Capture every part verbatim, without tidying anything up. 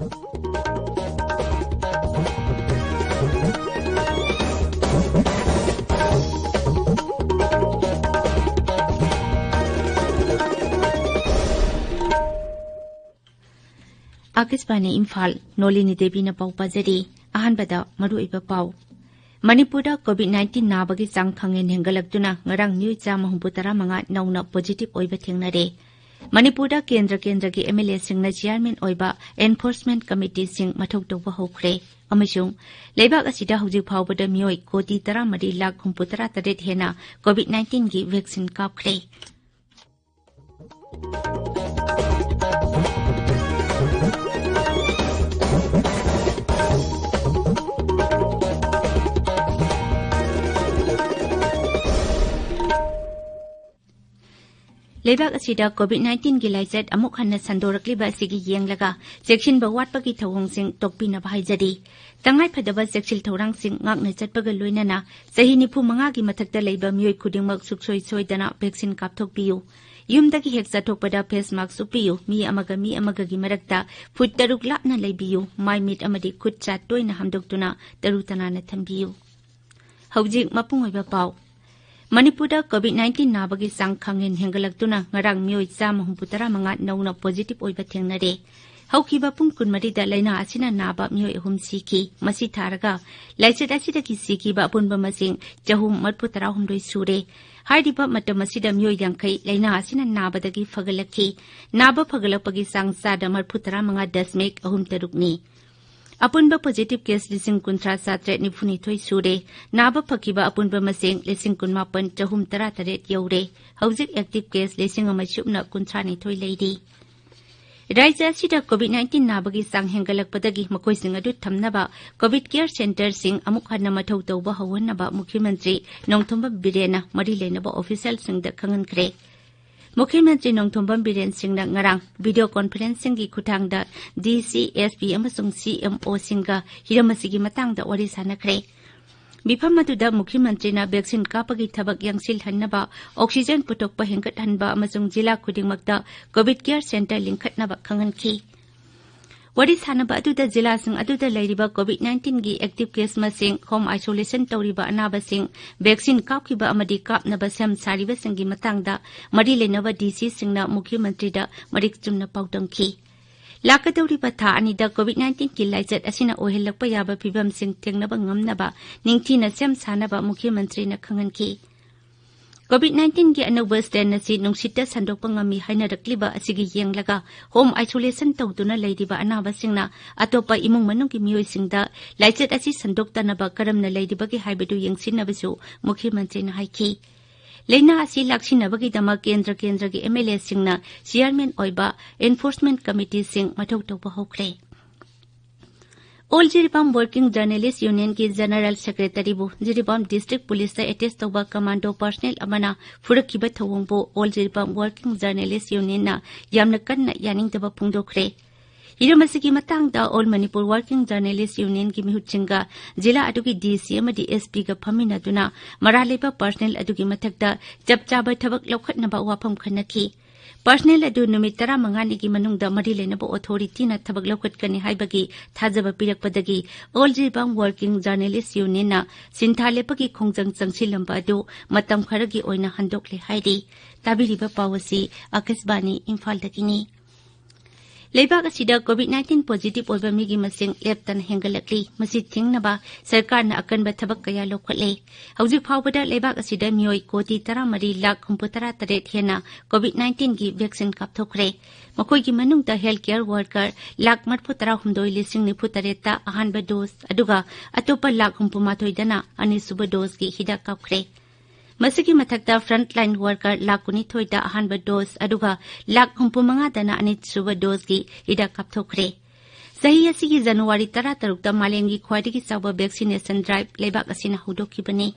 ꯑꯥꯀꯥꯁꯕꯥꯅꯤ ꯏꯝꯐꯥꯜ, ꯅꯣꯂꯤꯅꯤ ꯗꯦꯕꯤꯅ ꯄꯥꯎ ꯄꯥꯖꯔꯤ꯫ ꯑꯍꯥꯟꯕꯗ ꯃꯔꯨꯑꯣꯏꯕ ꯄꯥꯎ꯫ ꯃꯅꯤꯄꯨꯔꯗ COVID nineteen ꯅꯥꯕꯒꯤ ꯆꯥꯡ ꯈꯪꯍꯦꯟ ꯍꯦꯟꯒꯠꯂꯛꯇꯨꯅ ꯉꯔꯥꯡ ꯃꯤꯑꯣꯏ ꯆꯥꯝꯃ ꯍꯨꯝꯐꯨ ꯇꯔꯥ ꯃꯉꯥ ꯅꯧꯅ positive ꯑꯣꯏꯕ ꯊꯦꯡꯅꯔꯦ꯫ ꯃꯅꯤꯄꯨꯔꯗ ꯀꯦꯟꯗ꯭ꯔ ꯀꯦꯟꯗ꯭ꯔꯒꯤ MLAꯁꯤꯡꯅ chairman ꯑꯣꯏꯕ enforcement committeeꯁꯤꯡ ꯃꯊꯧ ꯇꯧꯕ ꯍꯧꯈ꯭ꯔꯦ꯫ ꯑꯃꯁꯨꯡ ꯂꯩꯕꯥꯛ ꯑꯁꯤꯗ ꯍꯧꯖꯤꯛ ꯐꯥꯎꯕꯗ ꯃꯤꯑꯣꯏ ꯀꯣꯇꯤ ꯇꯔꯥꯃꯔꯤ ꯂꯥꯈ ꯍꯨꯝꯐꯨꯇꯔꯥ ꯇꯔꯦꯠ ꯍꯦꯟꯅ COVID nineteenꯒꯤ vaccine ꯀꯥꯞꯈ꯭ꯔꯦ꯫ ꯂꯩꯕꯥꯛ ꯑꯁꯤꯗ COVID nineteenꯒꯤ ꯂꯥꯏꯆꯠ ꯑꯃꯨꯛ ꯍꯟꯅ ꯁꯟꯗꯣꯔꯛꯂꯤꯕ ꯑꯁꯤꯒꯤ ꯌꯦꯡꯂꯒ, ꯆꯦꯛꯁꯤꯟꯕ ꯋꯥꯠꯄꯒꯤ ꯊꯧꯑꯣꯡꯁꯤꯡ ꯇꯣꯛꯄꯤꯅꯕ ꯍꯥꯏꯖꯔꯤ꯫ ꯇꯉꯥꯏꯐꯗꯕ ꯆꯦꯛꯁꯤꯜ ꯊꯧꯔꯥꯡꯁꯤꯡ ꯉꯥꯛꯅ ꯆꯠꯄꯒ ꯂꯣꯏꯅꯅ, ꯆꯍꯤ ꯅꯤꯐꯨ ꯃꯉꯥꯒꯤ ꯃꯊꯛꯇ ꯂꯩꯕ ꯃꯤꯑꯣꯏ ꯈꯨꯗꯤꯡꯃꯛ ꯁꯨꯡꯁꯣꯏ ꯁꯣꯏꯗꯅ vaccine ꯀꯥꯞꯊꯣꯛꯄꯤꯌꯨ꯫ ꯌꯨꯝꯗꯒꯤ ꯍꯦꯛ ꯆꯠꯊꯣꯛꯄꯗ face mask ꯎꯞꯄꯤꯌꯨ꯫ ꯃꯤ ꯑꯃꯒ ꯃꯤ ꯑꯃꯒꯒꯤ ꯃꯔꯛꯇ foot ꯇꯔꯨꯛ ꯂꯥꯞꯅ ꯂꯩꯕꯤꯌꯨ꯫ ꯃꯥꯏ ꯃꯤꯠ ꯑꯃꯗꯤ ꯈꯨꯠ ꯁꯥ ꯇꯣꯏꯅ ꯍꯥꯝꯗꯣꯛꯇꯨꯅ ꯇꯔꯨ ꯇꯅꯥꯟꯅ ꯊꯝꯕꯤꯌꯨ꯫ ꯍꯧꯖꯤꯛ ꯃꯄꯨꯡ ꯑꯣꯏꯕ ꯄꯥꯎ꯫ ꯃꯅꯤꯄꯨꯔꯗ COVID nineteen ꯅꯥꯕꯒꯤ ꯆꯥꯡ ꯈꯪꯍꯦꯟ ꯍꯦꯟꯒꯠꯂꯛꯇꯨꯅ ꯉꯔꯥꯡ ꯃꯤꯑꯣꯏ ꯆꯥꯝꯃ ꯍꯨꯝꯐꯨ ꯇꯔꯥ ꯃꯉꯥ ꯅꯧꯅ positive ꯑꯣꯏꯕ ꯊꯦꯡꯅꯔꯦ꯫ ꯍꯧꯈꯤꯕ ꯄꯨꯡ ꯀꯨꯟꯃꯔꯤꯗ ꯂꯥꯏꯅꯥ ꯑꯁꯤꯅ ꯅꯥꯕ ꯃꯤꯑꯣꯏ ꯑꯍꯨꯝ ꯁꯤꯈꯤ꯫ ꯃꯁꯤ ꯊꯥꯔꯒ ꯂꯥꯏꯆꯠ ꯑꯁꯤꯗꯒꯤ ꯁꯤꯈꯤꯕ ꯑꯄꯨꯟꯕ ꯃꯁꯤꯡ ꯆꯍꯨꯝ ꯃꯔꯤꯐꯨ ꯇꯔꯥꯍꯨꯝꯗꯣꯏ ꯁꯨꯔꯦ꯫ ꯍꯥꯏꯔꯤꯕ ꯃꯇꯝ ꯑꯁꯤꯗ ꯃꯤꯑꯣꯏ ꯌꯥꯡꯈꯩ ꯂꯥꯏꯅꯥ ꯑꯁꯤꯅ ꯅꯥꯕꯗꯒꯤ ꯐꯒꯠꯂꯛꯈꯤ꯫ ꯅꯥꯕ ꯐꯒꯠꯂꯛꯄꯒꯤ ꯆꯥꯡ ꯆꯥꯗ ꯃꯔꯤꯐꯨ ꯇꯔꯥ ꯃꯉꯥ ꯗꯁꯃꯤꯛ ꯑꯍꯨꯝ ꯇꯔꯨꯛꯅꯤ꯫ ꯑꯄꯨꯟꯕ positive case ꯂꯤꯁꯤꯡ ꯀꯨꯟꯊ꯭ꯔꯥ ꯆꯥꯇ꯭ꯔꯦꯠ ꯅꯤꯐꯨ ꯅꯤꯊꯣꯏ ꯁꯨꯔꯦ꯫ ꯅꯥꯕ ꯐꯈꯤꯕ ꯑꯄꯨꯟꯕ ꯃꯁꯤꯡ ꯂꯤꯁꯤꯡ ꯀꯨꯟꯃꯥꯄꯟ ꯆꯍꯨꯝ ꯇꯔꯥ ꯇꯔꯦꯠ ꯌꯧꯔꯦ꯫ ꯍꯧꯖꯤꯛ active case ꯂꯤꯁꯤꯡ ꯑꯃ ꯁꯨꯞꯅ ꯀꯨꯟꯊ꯭ꯔꯥ ꯅꯤꯊꯣꯏ ꯂꯩꯔꯤ꯫ ꯔꯥꯖ꯭ꯌ ꯑꯁꯤꯗ COVID nineteen ꯅꯥꯕꯒꯤ ꯆꯥꯡ ꯍꯦꯟꯒꯠꯂꯛꯄꯗꯒꯤ ꯃꯈꯣꯏꯁꯤꯡ ꯑꯗꯨ ꯊꯝꯅꯕ COVID care centreꯁꯤꯡ ꯑꯃꯨꯛ ꯍꯟꯅ ꯃꯊꯧ ꯇꯧꯕ ꯍꯧꯍꯟꯅꯕ ꯃꯨꯈ꯭ꯌ ꯃꯟꯇ꯭ꯔꯤ ꯅꯣꯡꯊꯣꯝꯕꯝ ꯕꯤꯔꯦꯟꯅ ꯃꯔꯤ ꯂꯩꯅꯕ officialꯁꯤꯡꯗ ꯈꯪꯍꯟꯈ꯭ꯔꯦ꯫ ꯃꯨꯈ꯭ꯌ ꯃꯟꯇ꯭ꯔꯤ ꯅꯣꯡꯊꯣꯝꯕꯝ ꯕꯤꯔꯦꯟ ꯁꯤꯡꯅ ꯉꯔꯥꯡ video conferencingꯒꯤ ꯈꯨꯠꯊꯥꯡꯗ DC, SP ꯑꯃꯁꯨꯡ CMOꯁꯤꯡꯒ ꯍꯤꯔꯝ ꯑꯁꯤꯒꯤ ꯃꯇꯥꯡꯗ ꯋꯥꯔꯤ ꯁꯥꯟꯅꯈ꯭ꯔꯦ꯫ ꯃꯤꯐꯝ ꯑꯗꯨꯗ ꯃꯨꯈ꯭ꯌ ꯃꯟꯇ꯭ꯔꯤꯅ vaccine ꯀꯥꯞꯄꯒꯤ ꯊꯕꯛ ꯌꯥꯡꯁꯤꯜꯍꯟꯅꯕ, oxygen ꯄꯨꯊꯣꯛꯄ ꯍꯦꯟꯒꯠꯍꯟꯕ ꯑꯃꯁꯨꯡ ꯖꯤꯂꯥ ꯈꯨꯗꯤꯡꯃꯛꯇ COVID care centre ꯂꯤꯡꯈꯠꯅꯕ ꯈꯪꯍꯟꯈꯤ꯫ ꯋꯥꯔꯤ ꯁꯥꯟꯅꯕ ꯑꯗꯨꯗ ꯖꯤꯂꯥꯁꯤꯡ ꯑꯗꯨꯗ ꯂꯩꯔꯤꯕ COVID-19ꯒꯤ active case ꯃꯁꯤꯡ, home isolation ꯇꯧꯔꯤꯕ ꯑꯅꯥꯕꯁꯤꯡ, vaccine ꯀꯥꯞꯈꯤꯕ ꯑꯃꯗꯤ ꯀꯥꯞꯅꯕ ꯁꯦꯝ ꯁꯥꯔꯤꯕꯁꯤꯡꯒꯤ ꯃꯇꯥꯡꯗ ꯃꯔꯤ ꯂꯩꯅꯕ DCꯁꯤꯡꯅ ꯃꯨꯈ꯭ꯌ ꯃꯟꯇ꯭ꯔꯤꯗ ꯃꯔꯤꯛ ꯆꯨꯝꯅ ꯄꯥꯎꯗꯝꯈꯤ꯫ ꯂꯥꯛꯀꯗꯧꯔꯤꯕ ꯊꯥ ꯑꯅꯤꯗ COVID-19ꯒꯤ ꯂꯥꯏꯆꯠ ꯑꯁꯤꯅ ꯑꯣꯏꯍꯜꯂꯛꯄ ꯌꯥꯕ ꯐꯤꯚꯝꯁꯤꯡ ꯊꯦꯡꯅꯕ ꯉꯝꯅꯕ ꯅꯤꯡꯊꯤꯅ ꯁꯦꯝ ꯁꯥꯅꯕ ꯃꯨꯈ꯭ꯌ ꯃꯟꯇ꯭ꯔꯤꯅ ꯈꯪꯍꯟꯈꯤ꯫ COVID-19ꯒꯤ ꯑꯅꯧꯕ strain ꯑꯁꯤ ꯅꯨꯡꯁꯤꯠꯇ ꯁꯟꯗꯣꯛꯄ ꯉꯝꯃꯤ ꯍꯥꯏꯅꯔꯛꯂꯤꯕ ꯑꯁꯤꯒꯤ ꯌꯦꯡꯂꯒ, home isolation ꯇꯧꯗꯨꯅ ꯂꯩꯔꯤꯕ ꯑꯅꯥꯕꯁꯤꯡꯅ ꯑꯇꯣꯞꯄ ꯏꯃꯨꯡ ꯃꯅꯨꯡꯒꯤ ꯃꯤꯑꯣꯏꯁꯤꯡꯗ ꯂꯥꯏꯆꯠ ꯑꯁꯤ ꯁꯟꯗꯣꯛꯇꯅꯕ ꯀꯔꯝꯅ ꯂꯩꯔꯤꯕꯒꯦ ꯍꯥꯏꯕꯗꯨ ꯌꯦꯡꯁꯤꯟꯅꯕꯁꯨ ꯃꯨꯈ꯭ꯌ ꯃꯟꯇ꯭ꯔꯤꯅ ꯍꯥꯏꯈꯤ꯫ ꯂꯥꯏꯅꯥ ꯑꯁꯤ ꯂꯥꯛꯁꯤꯟꯅꯕꯒꯤꯗꯃꯛ ꯀꯦꯟꯗ꯭ꯔ ꯀꯦꯟꯗ꯭ꯔꯒꯤ MLAꯁꯤꯡꯅ chairman ꯑꯣꯏꯕ enforcement committeeꯁꯤꯡ ꯃꯊꯧ ꯇꯧꯕ ꯍꯧꯈ꯭ꯔꯦ꯫ All Jiribam Working Journalist Unionꯒꯤ General Secretaryꯕꯨ Jiribam District Policeꯇ attach ꯇꯧꯕ commando personnel ꯑꯃꯅ ꯐꯨꯔꯛꯈꯤꯕ ꯊꯧꯑꯣꯡꯕꯨ All Jiribam Working Journalist Unionꯅ ꯌꯥꯝꯅ ꯀꯟꯅ ꯌꯥꯅꯤꯡꯗꯕ ꯐꯣꯡꯗꯣꯛꯈ꯭ꯔꯦ꯫ ꯍꯤꯔꯝ ꯑꯁꯤꯒꯤ ꯃꯇꯥꯡꯗ All Manipur Working Journalist Unionꯒꯤ ꯃꯤꯍꯨꯠꯁꯤꯡꯒ ꯖꯤꯂꯥ ꯑꯗꯨꯒꯤ DC ꯑꯃꯗꯤ SPꯒ ꯐꯝꯃꯤꯟꯅꯗꯨꯅ ꯃꯔꯥꯜ ꯂꯩꯕ personnel ꯑꯗꯨꯒꯤ ꯃꯊꯛꯇ ꯆꯞ ꯆꯥꯕ ꯊꯕꯛ ꯂꯧꯈꯠꯅꯕ ꯋꯥꯐꯝ ꯈꯟꯅꯈꯤ꯫ Personnel ꯑꯗꯨ ꯅꯨꯃꯤꯠ ꯇꯔꯥꯃꯉꯥꯅꯤꯒꯤ ꯃꯅꯨꯡꯗ ꯃꯔꯤ ꯂꯩꯅꯕ authorityꯅ ꯊꯕꯛ ꯂꯧꯈꯠꯀꯅꯤ ꯍꯥꯏꯕꯒꯤ ꯊꯥꯖꯕ ꯄꯤꯔꯛꯄꯗꯒꯤ All Jiribam Working Journalist Unionꯅ ꯁꯤꯟꯊꯥ ꯂꯦꯞꯄꯒꯤ ꯈꯣꯡꯖꯪ ꯆꯪꯁꯤꯜꯂꯝꯕ ꯑꯗꯨ ꯃꯇꯝ ꯈꯔꯒꯤ ꯑꯣꯏꯅ ꯍꯟꯗꯣꯛꯂꯦ ꯍꯥꯏꯔꯤ꯫ ꯇꯥꯕꯤꯔꯤꯕ ꯄꯥꯎ ꯑꯁꯤ ꯑꯀꯥꯁꯕꯥꯅꯤ ꯏꯝꯐꯥꯜꯗꯒꯤꯅꯤ꯫ ꯂꯩꯕꯥꯛ ꯑꯁꯤꯗ COVID-19 positive ꯑꯣꯏꯕ ꯃꯤꯒꯤ ꯃꯁꯤꯡ ꯂꯦꯞꯇꯅ ꯍꯦꯟꯒꯠꯂꯛꯂꯤ꯫ ꯃꯁꯤ ꯊꯤꯡꯅꯕ ꯁꯔꯀꯥꯔꯅ ꯑꯀꯟꯕ ꯊꯕꯛ ꯀꯌꯥ ꯂꯧꯈꯠꯂꯦ꯫ ꯍꯧꯖꯤꯛ ꯐꯥꯎꯕꯗ ꯂꯩꯕꯥꯛ ꯑꯁꯤꯗ ꯃꯤꯑꯣꯏ ꯀꯣꯇꯤ ꯇꯔꯥꯃꯔꯤ ꯂꯥꯈ ꯍꯨꯝꯐꯨꯇꯔꯥ ꯇꯔꯦꯠ ꯍꯦꯟꯅ COVID-19ꯒꯤ vaccine ꯀꯥꯞꯊꯣꯛꯈ꯭ꯔꯦ꯫ ꯃꯈꯣꯏꯒꯤ ꯃꯅꯨꯡꯗ health care worker ꯂꯥꯈ ꯃꯔꯤꯐꯨꯇꯔꯥꯍꯨꯝꯗꯣꯏ ꯂꯤꯁꯤꯡ ꯅꯤꯐꯨꯇꯔꯦꯠꯇ ꯑꯍꯥꯟꯕ dose, ꯑꯗꯨꯒ ꯑꯇꯣꯞꯄ ꯂꯥꯈ ꯍꯨꯝꯐꯨꯃꯥꯊꯣꯏꯗꯅ ꯑꯅꯤꯁꯨꯕ doseꯀꯤ ꯍꯤꯗꯥꯛ ꯀꯥꯞꯈ꯭ꯔꯦ꯫ ꯃꯁꯤꯒꯤ ꯃꯊꯛꯇ frontline worker ꯂꯥꯈ ꯀꯨꯟꯅꯤꯊꯣꯏꯗ ꯑꯍꯥꯟꯕ dose, ꯑꯗꯨꯒ ꯂꯥꯈ ꯍꯨꯝꯐꯨꯃꯉꯥꯗꯅ ꯑꯅꯤꯁꯨꯕ doseꯀꯤ ꯍꯤꯗꯥꯛ ꯀꯥꯞꯊꯣꯛꯈ꯭ꯔꯦ꯫ ꯆꯍꯤ ꯑꯁꯤꯒꯤ ꯖꯅꯋꯥꯔꯤ ꯇꯔꯥꯇꯔꯨꯛꯇ ꯃꯥꯂꯦꯝꯒꯤ ꯈ꯭ꯋꯥꯏꯗꯒꯤ ꯆꯥꯎꯕ vaccination drive ꯂꯩꯕꯥꯛ ꯑꯁꯤꯅ ꯍꯧꯗꯣꯛꯈꯤꯕꯅꯤ꯫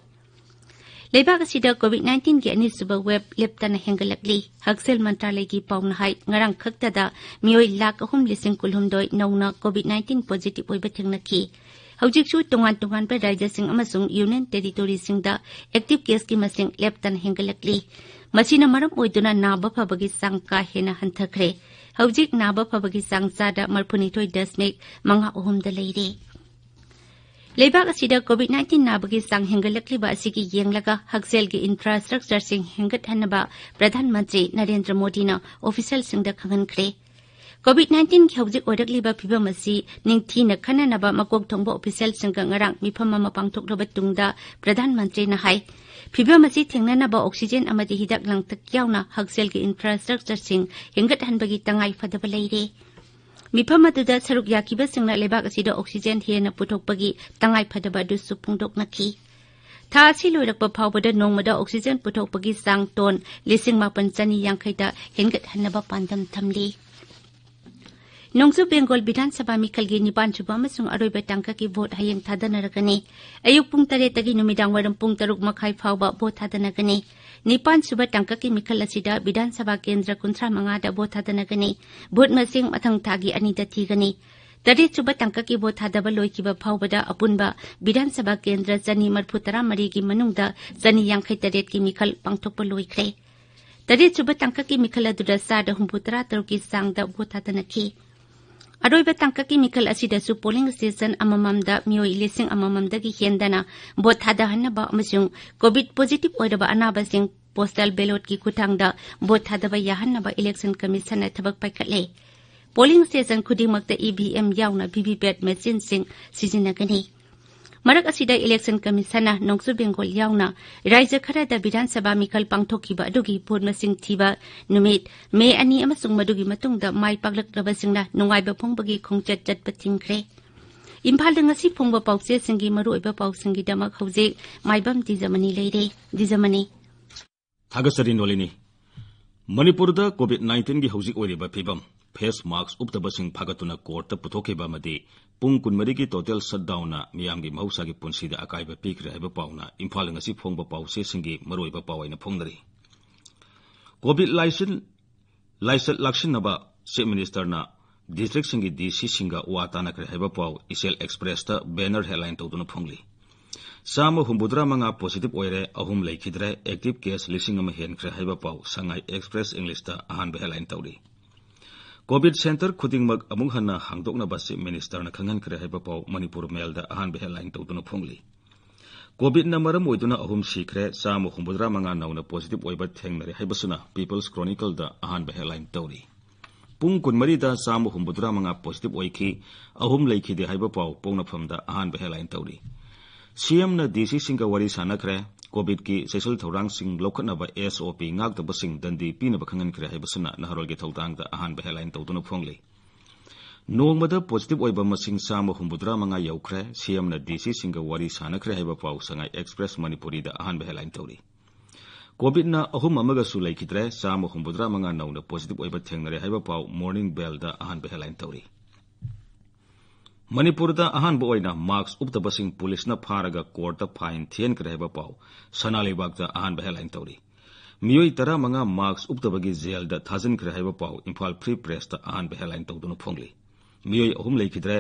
ꯂꯩꯕꯥꯛ ꯑꯁꯤꯗ COVID-19ꯒꯤ ꯑꯅꯤꯁꯨꯕ wave ꯂꯦꯞꯇꯅ ꯍꯦꯟꯒꯠꯂꯛꯂꯤ꯫ ꯍꯛꯁꯦꯜ ꯃꯟꯇ꯭ꯔꯥꯂꯌꯒꯤ ꯄꯥꯎꯅ ꯍꯥꯏ, ꯉꯔꯥꯡ ꯈꯛꯇꯗ ꯃꯤꯑꯣꯏ ꯂꯥꯈ ꯑꯍꯨꯝ ꯂꯤꯁꯤꯡ ꯀꯨꯟꯍꯨꯝꯗꯣꯏ ꯅꯧꯅ COVID-19 positive ꯑꯣꯏꯕ ꯊꯦꯡꯅꯈꯤ꯫ ꯍꯧꯖꯤꯛꯁꯨ ꯇꯣꯉꯥꯟ ꯇꯣꯉꯥꯟꯕ ꯔꯥꯖ꯭ꯌꯁꯤꯡ ꯑꯃꯁꯨꯡ Union Territoryꯁꯤꯡꯗ active caseꯀꯤ ꯃꯁꯤꯡ ꯂꯦꯞꯇꯅ ꯍꯦꯟꯒꯠꯂꯛꯂꯤ꯫ ꯃꯁꯤꯅ ꯃꯔꯝ ꯑꯣꯏꯗꯨꯅ ꯅꯥꯕ ꯐꯕꯒꯤ ꯆꯥꯡ ꯀꯥ ꯍꯦꯟꯅ ꯍꯟꯊꯈ꯭ꯔꯦ꯫ ꯍꯧꯖꯤꯛ ꯅꯥꯕ ꯐꯕꯒꯤ ꯆꯥꯡ ꯆꯥꯗ ꯃꯔꯤꯐꯨꯅꯤꯊꯣꯏ ꯗꯁꯃꯤꯛ ꯃꯉꯥ ꯑꯍꯨꯝꯗ ꯂꯩꯔꯦ꯫ ꯂꯩꯕꯥꯛ ꯑꯁꯤꯗ COVID nineteen ꯅꯥꯕꯒꯤ ꯆꯥꯡ ꯍꯦꯟꯒꯠꯂꯛꯂꯤꯕ ꯑꯁꯤꯒꯤ ꯌꯦꯡꯂꯒ ꯍꯛꯁꯦꯜꯒꯤ ꯏꯟꯐ꯭ꯔꯥꯁ꯭ꯇ꯭ꯔꯛꯆꯔꯁꯤꯡ ꯍꯦꯟꯒꯠꯍꯟꯅꯕ ꯄ꯭ꯔꯙꯥꯟ ꯃꯟꯇ꯭ꯔꯤ ꯅꯔꯦꯟꯗ꯭ꯔ ꯃꯣꯗꯤꯅ ꯑꯣꯐꯤꯁꯤꯌꯦꯜꯁꯤꯡꯗ ꯈꯪꯍꯟꯈ꯭ꯔꯦ꯫ COVID nineteen ꯒꯤ ꯍꯧꯖꯤꯛ ꯑꯣꯏꯔꯛꯂꯤꯕ ꯐꯤꯕꯝ ꯑꯁꯤ ꯅꯤꯡꯊꯤꯅ ꯈꯟꯅꯅꯕ ꯃꯀꯣꯛ ꯊꯣꯡꯕ ꯑꯣꯐꯤꯁꯤꯌꯦꯜꯁꯤꯡꯒ ꯉꯔꯥꯡ ꯃꯤꯐꯝ ꯑꯃ ꯄꯥꯡꯊꯣꯛꯂꯕ ꯇꯨꯡꯗ ꯄ꯭ꯔꯙꯥꯟ ꯃꯟꯇ꯭ꯔꯤꯅ ꯍꯥꯏ, ꯐꯤꯕꯝ ꯑꯁꯤ ꯊꯦꯡꯅꯅꯕ ꯑꯣꯛꯁꯤꯖꯦꯟ ꯑꯃꯗꯤ ꯍꯤꯗꯥꯛ ꯂꯥꯡꯊꯛ ꯌꯥꯎꯅ ꯍꯛꯁꯦꯜꯒꯤ ꯏꯟꯐ꯭ꯔꯥꯁ꯭ꯇ꯭ꯔꯛꯆꯔꯁꯤꯡ ꯍꯦꯟꯒꯠꯍꯟꯕꯒꯤ ꯇꯉꯥꯏ ꯐꯗꯕ ꯂꯩꯔꯦ꯫ ꯃꯤꯐꯝ ꯑꯗꯨꯗ ꯁꯔꯨꯛ ꯌꯥꯈꯤꯕꯁꯤꯡꯅ ꯂꯩꯕꯥꯛ ꯑꯁꯤꯗ ꯑꯣꯛꯁꯤꯖꯦꯟ ꯍꯦꯟꯅ ꯄꯨꯊꯣꯛꯄꯒꯤ ꯇꯉꯥꯏ ꯐꯗꯕ ꯑꯗꯨꯁꯨ ꯐꯣꯡꯗꯣꯛꯅꯈꯤ꯫ ꯊꯥ ꯑꯁꯤ ꯂꯣꯏꯔꯛꯄ ꯐꯥꯎꯕꯗ ꯅꯣꯡꯃꯗ ꯑꯣꯛꯁꯤꯖꯦꯟ ꯄꯨꯊꯣꯛꯄꯒꯤ ꯆꯥꯡ ꯇꯣꯟ ꯂꯤꯁꯤꯡ ꯃꯥꯄꯟ ꯆꯅꯤ ꯌꯥꯡꯈꯩꯗ ꯍꯦꯟꯒꯠꯍꯟꯅꯕ ꯄꯥꯟꯗꯝ ꯊꯝꯂꯤ꯫ ꯅꯣꯡꯆꯨꯞ ꯕꯦꯡꯒꯣꯜ ꯕꯤꯙꯥꯟ ꯁꯚꯥ ꯃꯤꯈꯜꯒꯤ ꯅꯤꯄꯥꯟ ꯁꯨꯕ ꯑꯃꯁꯨꯡ ꯑꯔꯣꯏꯕ ꯇꯥꯡꯀꯛꯀꯤ ꯚꯣꯠ ꯍꯌꯦꯡ ꯊꯥꯗꯅꯔꯒꯅꯤ꯫ ꯑꯌꯨꯛ ꯄꯨꯡ ꯇꯔꯦꯠꯇꯒꯤ ꯅꯨꯃꯤꯗꯥꯡ ꯋꯥꯏꯔꯝ ꯄꯨꯡ ꯇꯔꯨꯛ ꯃꯈꯥꯏ ꯐꯥꯎꯕ ꯚꯣꯠ ꯊꯥꯗꯅꯒꯅꯤ꯫ ꯅꯤꯄꯥꯟ ꯁꯨꯕ ꯇꯥꯡꯀꯛꯀꯤ ꯃꯤꯈꯜ ꯑꯁꯤꯗ ꯕꯤꯙꯥꯟ ꯁꯚꯥ ꯀꯦꯟꯗ꯭ꯔ ꯀꯨꯟꯊ꯭ꯔꯥ ꯃꯉꯥꯗ ꯚꯣꯠ ꯊꯥꯗꯅꯒꯅꯤ꯫ ꯚꯣꯠ ꯃꯁꯤꯡ ꯃꯊꯪ ꯊꯥꯒꯤ ꯑꯅꯤꯗ ꯊꯤꯒꯅꯤ꯫ ꯇꯔꯦꯠ ꯁꯨꯕ ꯇꯥꯡꯀꯛꯀꯤ ꯚꯣꯠ ꯊꯥꯗꯕ ꯂꯣꯏꯈꯤꯕ ꯐꯥꯎꯕꯗ ꯑꯄꯨꯟꯕ ꯕꯤꯙꯥꯟ ꯁꯚꯥ ꯀꯦꯟꯗ꯭ꯔ ꯆꯅꯤ ꯃꯔꯤꯐꯨ ꯇꯔꯥ ꯃꯔꯤꯒꯤ ꯃꯅꯨꯡꯗ ꯆꯅꯤ ꯌꯥꯡꯈꯩ ꯇꯔꯦꯠꯀꯤ ꯃꯤꯈꯜ ꯄꯥꯡꯊꯣꯛꯄ ꯂꯣꯏꯈ꯭ꯔꯦ꯫ ꯇꯔꯦꯠ ꯁꯨꯕ ꯇꯥꯡꯀꯛꯀꯤ ꯃꯤꯈꯜ ꯑꯗꯨꯗ ꯆꯥꯗ ꯍꯨꯝꯐꯨ ꯇꯔꯥ ꯇꯔꯨꯛꯀꯤ ꯆꯥꯡꯗ ꯚꯣꯠ ꯊꯥꯗꯅꯈꯤ꯫ ꯑꯔꯣꯏꯕ ꯇꯥꯡꯀꯛꯀꯤ ꯃꯤꯈꯜ ꯑꯁꯤꯗꯁꯨ ꯄꯣꯂꯤꯡ ꯁ꯭ꯇꯦꯁꯟ ꯑꯃꯃꯝꯗ ꯃꯤꯑꯣꯏ ꯂꯤꯁꯤꯡ ꯑꯃꯃꯝꯗꯒꯤ ꯍꯦꯟꯗꯅ ꯚꯣꯠ ꯊꯥꯗꯍꯟꯅꯕ ꯑꯃꯁꯨꯡ COVID ꯄꯣꯖꯤꯇꯤꯚ ꯑꯣꯏꯔꯕ ꯑꯅꯥꯕꯁꯤꯡ ꯄꯣꯁꯇꯦꯜ ꯕꯦꯂꯣꯠꯀꯤ ꯈꯨꯠꯊꯥꯡꯗ ꯚꯣꯠ ꯊꯥꯗꯕ ꯌꯥꯍꯟꯅꯕ ꯏꯂꯦꯛꯁꯟ ꯀꯃꯤꯁꯟꯅ ꯊꯕꯛ ꯄꯥꯏꯈꯠꯂꯦ꯫ ꯄꯣꯂꯤꯡ ꯁ꯭ꯇꯦꯁꯟ ꯈꯨꯗꯤꯡꯃꯛꯇ EVM ꯌꯥꯎꯅ VVPAT ꯃꯦꯆꯤꯟꯁꯤꯡ ꯁꯤꯖꯤꯟꯅꯒꯅꯤ꯫ ꯃꯔꯛ ꯑꯁꯤꯗ ꯏꯂꯦꯛꯁꯟ ꯀꯃꯤꯁꯟꯅ ꯅꯣꯡꯆꯨꯞ ꯕꯦꯡꯒꯣꯜ ꯌꯥꯎꯅ ꯔꯥꯖ꯭ꯌ ꯈꯔꯗ ꯕꯤꯙꯥꯟ ꯁꯚꯥ ꯃꯤꯈꯜ ꯄꯥꯡꯊꯣꯛꯈꯤꯕ ꯑꯗꯨꯒꯤ ꯚꯣꯠ ꯃꯁꯤꯡ ꯊꯤꯕ ꯅꯨꯃꯤꯠ ꯃꯦ ꯑꯅꯤ ꯑꯃꯁꯨꯡ ꯃꯗꯨꯒꯤ ꯃꯇꯨꯡꯗ ꯃꯥꯏ ꯄꯥꯛꯂꯛꯂꯕꯁꯤꯡꯅ ꯅꯨꯡꯉꯥꯏꯕ ꯐꯣꯡꯕꯒꯤ ꯈꯣꯡꯆꯠ ꯆꯠꯄ ꯊꯤꯡꯈ꯭ꯔꯦ꯫ ꯏꯝꯐꯥꯜꯗ ꯉꯁꯤ ꯐꯣꯡꯕ ꯄꯥꯎꯆꯦꯁꯤꯡꯒꯤ ꯃꯔꯨꯑꯣꯏꯕ ꯄꯥꯎꯁꯤꯡꯒꯤꯗꯃꯛ ꯍꯧꯖꯤꯛ ꯃꯥꯏꯕꯝ ꯗꯤꯖꯃꯅꯤ ꯂꯩꯔꯦ꯫ ꯗꯤꯖꯃꯅꯤ꯫ ꯊꯥꯒꯠꯆꯔꯤ ꯅꯣꯂꯤꯅꯤ꯫ ꯃꯅꯤꯄꯨꯔꯗ COVID nineteen ꯒꯤ ꯍꯧꯖꯤꯛ ꯑꯣꯏꯔꯤꯕ ꯐꯤꯕꯝ, ꯐꯦꯁ ꯃꯥꯛꯁ ꯎꯞꯇꯕꯁꯤꯡ ꯐꯥꯒꯠꯇꯨꯅ ꯀꯣꯔꯠꯇ ꯄꯨꯊꯣꯛꯈꯤꯕ ꯑꯃꯗꯤ ꯄꯨꯡ ꯀꯨꯟꯃꯔꯤꯒꯤ ꯇꯣꯇꯦꯜ ꯁꯠꯗꯥꯎꯟꯅ ꯃꯤꯌꯥꯝꯒꯤ ꯃꯍꯧꯁꯥꯒꯤ ꯄꯨꯟꯁꯤꯗ ꯑꯀꯥꯏꯕ ꯄꯤꯈ꯭ꯔꯦ ꯍꯥꯏꯕ ꯄꯥꯎꯅ ꯏꯝꯐꯥꯜꯗ ꯉꯁꯤ ꯐꯣꯡꯕ ꯄꯥꯎꯆꯦꯁꯤꯡꯒꯤ ꯃꯔꯨꯑꯣꯏꯕ ꯄꯥꯎ ꯑꯣꯏꯅ ꯐꯣꯡꯅꯔꯤ꯫ COVID ꯂꯥꯏꯆꯠ ꯂꯥꯛꯁꯤꯟꯅꯕ ꯆꯤꯐ ꯃꯤꯅꯤꯁꯇꯔꯅ ꯗꯤꯁꯇ꯭ꯔꯤꯛꯁꯤꯡꯒꯤ DCꯁꯤꯡꯒ ꯋꯥ ꯇꯥꯅꯈ꯭ꯔꯦ ꯍꯥꯏꯕ ꯄꯥꯎ ꯏꯆꯦꯜ ꯑꯦꯛꯁꯄ꯭ꯔꯦꯁꯇ ꯕꯦꯅꯔ ꯍꯦꯗꯂꯥꯏꯟ ꯇꯧꯗꯨꯅ ꯐꯣꯡꯂꯤ꯫ ꯆꯥꯝꯃ ꯍꯨꯝꯐꯨꯇꯔꯥ ꯃꯉꯥ ꯄꯣꯖꯤꯇꯤꯚ ꯑꯣꯏꯔꯦ, ꯑꯍꯨꯝ ꯂꯩꯈꯤꯗ꯭ꯔꯦ, ꯑꯦꯛꯇꯤꯚ ꯀꯦꯁ ꯂꯤꯁꯤꯡ ꯑꯃ ꯍꯦꯟꯈ꯭ꯔꯦ ꯍꯥꯏꯕ ꯄꯥꯎ ꯁꯉꯥꯏ ꯑꯦꯛꯁꯄ꯭ꯔꯦꯁ ꯏꯪꯂꯤꯁꯇ ꯑꯍꯥꯟꯕ ꯍꯦꯗꯂꯥꯏꯟ ꯇꯧꯔꯤ꯫ ꯀꯣꯚꯤꯗ ꯁꯦꯟꯇꯔ ꯈꯨꯗꯤꯡꯃꯛ ꯑꯃꯨꯛ ꯍꯟꯅ ꯍꯥꯡꯗꯣꯛꯅꯕ ꯆꯤꯐ ꯃꯤꯅꯤꯁꯇꯔꯅ ꯈꯪꯍꯟꯈ꯭ꯔꯦ ꯍꯥꯏꯕ ꯄꯥꯎ ꯃꯅꯤꯄꯨꯔ ꯃꯦꯜꯗ ꯑꯍꯥꯟꯕ ꯍꯦꯗꯂꯥꯏꯟ ꯇꯧꯗꯨꯅ ꯐꯣꯡꯂꯤ꯫ ꯀꯣꯚꯤꯗꯅ ꯃꯔꯝ ꯑꯣꯏꯗꯨꯅ ꯑꯍꯨꯝ ꯁꯤꯈ꯭ꯔꯦ, ꯆꯥꯝꯃ ꯍꯨꯝꯐꯨꯇꯔꯥ ꯃꯉꯥ ꯅꯧꯅ ꯄꯣꯖꯤꯇꯤꯚ ꯑꯣꯏꯕ ꯊꯦꯡꯅꯔꯦ ꯍꯥꯏꯕꯁꯤꯅ ꯄꯤꯄꯜꯁ ꯀ꯭ꯔꯣꯅꯤꯀꯜꯗ ꯑꯍꯥꯟꯕ ꯍꯦꯗꯂꯥꯏꯟ ꯇꯧꯔꯤ꯫ ꯄꯨꯡ ꯀꯨꯟꯃꯔꯤꯗ ꯆꯥꯝꯃ ꯍꯨꯝꯐꯨꯇꯔꯥ ꯃꯉꯥ ꯄꯣꯖꯤꯇꯤꯚ ꯑꯣꯏꯈꯤ, ꯑꯍꯨꯝ ꯂꯩꯈꯤꯗꯦ ꯍꯥꯏꯕ ꯄꯥꯎ ꯄꯣꯛꯅꯐꯝꯗ ꯑꯍꯥꯟꯕ ꯍꯦꯗꯂꯥꯏꯟ ꯇꯧꯔꯤ꯫ ꯁꯤꯑꯦꯝꯅ ꯗꯤꯁꯤꯁꯤꯡꯒ ꯋꯥꯔꯤ ꯁꯥꯟꯅꯈ꯭ꯔꯦ, ꯀꯣꯚꯤꯗꯀꯤ ꯆꯦꯛꯁꯤꯜ ꯊꯧꯔꯥꯡꯁꯤꯡ ꯂꯧꯈꯠꯅꯕ ꯑꯦꯁ ꯑꯣ ꯄꯤ ꯉꯥꯛꯇꯕꯁꯤꯡ ꯗꯟꯗꯤ ꯄꯤꯅꯕ ꯈꯪꯍꯟꯈ꯭ꯔꯦ ꯍꯥꯏꯕꯁꯤꯅ ꯅꯍꯥꯔꯣꯜꯒꯤ ꯊꯧꯗꯥꯡꯗ ꯑꯍꯥꯟꯕ ꯍꯦꯗꯂꯥꯏꯟ ꯇꯧꯗꯨꯅ ꯐꯣꯡꯂꯤ꯫ ꯅꯣꯡꯃꯗ ꯄꯣꯖꯤꯇꯤꯚ ꯑꯣꯏꯕ ꯃꯁꯤꯡ ꯆꯥꯝꯃ ꯍꯨꯝꯐꯨꯇꯔꯥ ꯃꯉꯥ ꯌꯧꯈ꯭ꯔꯦ, ꯁꯤꯑꯦꯝꯅ ꯗꯤꯁꯤꯁꯤꯡꯒ ꯋꯥꯔꯤ ꯁꯥꯟꯅꯈ꯭ꯔꯦ ꯍꯥꯏꯕ ꯄꯥꯎ ꯁꯉꯥꯏ ꯑꯦꯛꯁꯄ꯭ꯔꯦꯁ ꯃꯅꯤꯄꯨꯔꯤꯗ ꯑꯍꯥꯟꯕ ꯍꯦꯗꯂꯥꯏꯟ ꯇꯧꯔꯤ꯫ ꯀꯣꯚꯤꯗꯅ ꯑꯍꯨꯝ ꯑꯃꯒꯁꯨ ꯂꯩꯈꯤꯗ꯭ꯔꯦ, ꯆꯥꯝꯃ ꯍꯨꯝꯐꯨꯇꯔꯥ ꯃꯉꯥ ꯅꯧꯅ ꯄꯣꯖꯤꯇꯤꯚ ꯑꯣꯏꯕ ꯊꯦꯡꯅꯔꯦ ꯍꯥꯏꯕ ꯄꯥꯎ ꯃꯣꯔꯅꯤꯡ ꯕꯦꯜꯗ ꯑꯍꯥꯟꯕ ꯍꯦꯗꯂꯥꯏꯟ ꯇꯧꯔꯤ꯫ ꯃꯅꯤꯄꯨꯔꯗ ꯑꯍꯥꯟꯕ ꯑꯣꯏꯅ ꯃꯥꯛꯁ ꯎꯞꯇꯕꯁꯤꯡ ꯄꯨꯂꯤꯁꯅ ꯐꯥꯔꯒ ꯀꯣꯔꯠꯇ ꯐꯥꯏꯟ ꯊꯤꯍꯟꯈ꯭ꯔꯦ ꯍꯥꯏꯕ ꯄꯥꯎ ꯁꯅꯥ ꯂꯩꯕꯥꯛꯇ ꯑꯍꯥꯟꯕ ꯍꯦꯗꯂꯥꯏꯟ ꯇꯧꯔꯤ꯫ ꯃꯤꯑꯣꯏ ꯇꯔꯥꯃꯉꯥ ꯃꯥꯛꯁ ꯎꯞꯇꯕꯒꯤ ꯖꯦꯜꯗ ꯊꯥꯖꯤꯟꯈ꯭ꯔꯦ ꯍꯥꯏꯕ ꯄꯥꯎ ꯏꯝꯐꯥꯜ ꯐ꯭ꯔꯤ ꯄ꯭ꯔꯦꯁꯇ ꯑꯍꯥꯟꯕ ꯍꯦꯗꯂꯥꯏꯟ ꯇꯧꯗꯨꯅ ꯐꯣꯡꯂꯤ꯫ ꯃꯤꯑꯣꯏ ꯑꯍꯨꯝ ꯂꯩꯈꯤꯗ꯭ꯔꯦ,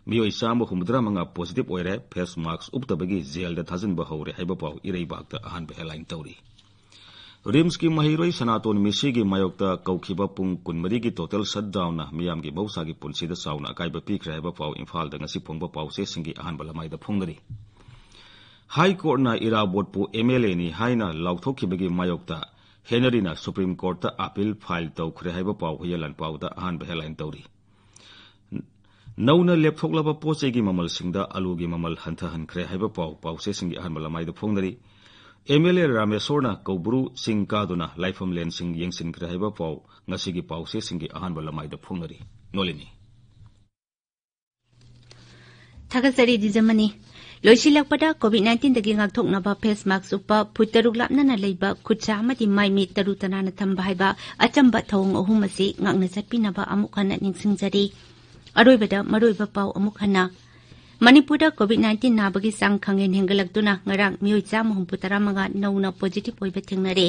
ꯃꯤꯑꯣꯏ ꯆꯥꯝꯃ ꯍꯨꯝꯐꯨꯇꯔꯥ ꯃꯉꯥ ꯄꯣꯖꯤꯇꯤꯚ ꯑꯣꯏꯔꯦ, ꯐꯦꯁ ꯃꯥꯛꯁ ꯎꯞꯇꯕꯒꯤ ꯖꯦꯜꯗ ꯊꯥꯖꯤꯟꯕ ꯍꯧꯔꯦ ꯍꯥꯏꯕ ꯄꯥꯎ ꯏꯔꯩꯕꯥꯛꯇ ꯑꯍꯥꯟꯕ ꯍꯦꯗꯂꯥꯏꯟ ꯇꯧꯔꯤ꯫ ꯔꯤꯝꯁꯀꯤ ꯃꯍꯩꯔꯣꯏ ꯁꯅꯥꯇꯣꯟ ꯃꯤꯁꯤꯒꯤ ꯃꯥꯌꯣꯛꯇ ꯀꯧꯈꯤꯕ ꯄꯨꯡ ꯀꯨꯟꯃꯔꯤꯒꯤ ꯇꯣꯇꯦꯜ ꯁꯠꯗꯥꯎꯟꯅ ꯃꯤꯌꯥꯝꯒꯤ ꯃꯍꯧꯁꯥꯒꯤ ꯄꯨꯟꯁꯤꯗ ꯆꯥꯎꯅ ꯑꯀꯥꯏꯕ ꯄꯤꯈ꯭ꯔꯦ ꯍꯥꯏꯕ ꯄꯥꯎ ꯏꯝꯐꯥꯜꯗ ꯉꯁꯤ ꯐꯣꯡꯕ ꯄꯥꯎꯆꯦꯁꯤꯡꯒꯤ ꯑꯍꯥꯟꯕ ꯂꯃꯥꯏꯗ ꯐꯣꯡꯅꯔꯤ꯫ ꯍꯥꯏ ꯀꯣꯔꯠꯅ ꯏꯔꯥꯕꯣꯠꯄꯨ ꯑꯦꯝ ꯑꯦꯜ ꯑꯦꯅꯤ ꯍꯥꯏꯅ ꯂꯥꯎꯊꯣꯛꯈꯤꯕꯒꯤ ꯃꯥꯌꯣꯛꯇ ꯍꯦꯅꯔꯤꯅ ꯁꯨꯄ꯭ꯔꯤꯝ ꯀꯣꯔꯠꯇ ꯑꯄꯤꯜ ꯐꯥꯏꯜ ꯇꯧꯈ꯭ꯔꯦ ꯍꯥꯏꯕ ꯄꯥꯎ ꯍꯨꯏꯌꯦꯟ ꯂꯥꯟꯄꯥꯎꯗ ꯑꯍꯥꯟꯕ ꯍꯦꯗꯂꯥꯏꯟ ꯇꯧꯔꯤ꯫ ꯅꯧꯅ ꯂꯦꯞꯊꯣꯛꯂꯕ ꯄꯣꯠ ꯆꯩꯒꯤ ꯃꯃꯜꯁꯤꯡꯗ ꯑꯂꯨꯒꯤ ꯃꯃꯜ ꯍꯟꯊꯍꯟꯈ꯭ꯔꯦ ꯍꯥꯏꯕ ꯄꯥꯎ ꯄꯥꯎꯆꯦꯁꯤꯡꯒꯤ ꯑꯍꯥꯟꯕ ꯂꯃꯥꯏꯗ ꯐꯣꯡꯅꯔꯤ꯫ ꯑꯦꯝ ꯑꯦꯜ ꯑꯦ ꯔꯥꯃꯦꯁꯣꯔꯅ ꯀꯧꯕ꯭ꯔꯨ ꯆꯤꯡ ꯀꯥꯗꯨꯅ ꯂꯥꯏꯐꯝꯂꯦꯟꯁꯤꯡ ꯌꯦꯡꯁꯤꯟꯈ꯭ꯔꯦ ꯍꯥꯏꯕ ꯄꯥꯎ ꯉꯁꯤꯒꯤ ꯄꯥꯎꯆꯦꯁꯤꯡꯒꯤ ꯑꯍꯥꯟꯕ ꯂꯃꯥꯏꯗ ꯐꯣꯡꯅꯔꯤ꯫ ꯅꯣꯂꯤꯅꯤ꯫ ꯊꯥꯒꯠꯆꯔꯤ ꯗꯤꯖꯃꯅꯤ꯫ ꯂꯣꯏꯁꯤꯜꯂꯛꯄꯗ ꯀꯣꯚꯤꯗ ꯅꯥꯏꯟꯇꯤꯟꯗꯒꯤ ꯉꯥꯛꯊꯣꯛꯅꯕ ꯐꯦꯁ ꯃꯥꯛꯁ ꯎꯞꯄ, ꯐꯨꯠ ꯇꯔꯨꯛ ꯂꯥꯞꯅꯅ ꯂꯩꯕ, ꯈꯨꯠ ꯁꯥ ꯑꯃꯗꯤ ꯃꯥꯏ ꯃꯤꯠ ꯇꯔꯨ ꯇꯅꯥꯟꯅ ꯊꯝꯕ ꯍꯥꯏꯕ ꯑꯆꯝꯕ ꯊꯧꯑꯣꯡ ꯑꯍꯨꯝ ꯑꯁꯤ ꯉꯥꯛꯅ ꯆꯠꯄꯤꯅꯕ ꯑꯃꯨꯛ ꯍꯟꯅ ꯅꯤꯡꯁꯤꯡꯖꯔꯤ꯫ ꯑꯔꯣꯏꯕꯗ ꯃꯔꯨꯑꯣꯏꯕ ꯄꯥꯎ ꯑꯃꯨꯛ ꯍꯟꯅ꯫ ꯃꯅꯤꯄꯨꯔꯗ ꯀꯣꯚꯤꯗ ꯅꯥꯏꯟꯇꯤꯟ ꯅꯥꯕꯒꯤ ꯆꯥꯡ ꯈꯪꯍꯦꯟ ꯍꯦꯟꯒꯠꯂꯛꯇꯨꯅ ꯉꯔꯥꯡ ꯃꯤꯑꯣꯏ ꯆꯥꯝꯃ ꯍꯨꯝꯐꯨ ꯇꯔꯥ ꯃꯉꯥ ꯅꯧꯅ ꯄꯣꯖꯤꯇꯤꯚ ꯑꯣꯏꯕ ꯊꯦꯡꯅꯔꯦ꯫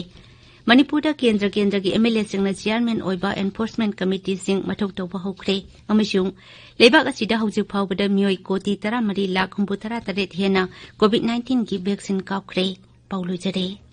ꯃꯅꯤꯄꯨꯔꯗ ꯀꯦꯟꯗ꯭ꯔ ꯀꯦꯟꯗ꯭ꯔꯒꯤ ꯑꯦꯝ ꯑꯦꯜ ꯑꯦꯁꯤꯡꯅ ꯆꯤꯌꯥꯔꯃꯦꯟ ꯑꯣꯏꯕ ꯑꯦꯟꯐꯣꯔꯁꯃꯦꯟ ꯀꯃꯤꯇꯤꯁꯤꯡ ꯃꯊꯧ ꯇꯧꯕ ꯍꯧꯈ꯭ꯔꯦ ꯑꯃꯁꯨꯡ ꯂꯩꯕꯥꯛ ꯑꯁꯤꯗ ꯍꯧꯖꯤꯛ ꯐꯥꯎꯕꯗ ꯃꯤꯑꯣꯏ ꯀꯣꯇꯤ ꯇꯔꯥꯃꯔꯤ ꯂꯥꯈ ꯍꯨꯝꯐꯨꯇꯔꯥ ꯇꯔꯦꯠ ꯍꯦꯟꯅ ꯀꯣꯚꯤꯗ ꯅꯥꯏꯟꯇꯤꯟꯒꯤ ꯚꯦꯛꯁꯤꯟ ꯀꯥꯞꯈ꯭ꯔꯦ꯫ ꯄꯥꯎ ꯂꯣꯏꯖꯔꯦ꯫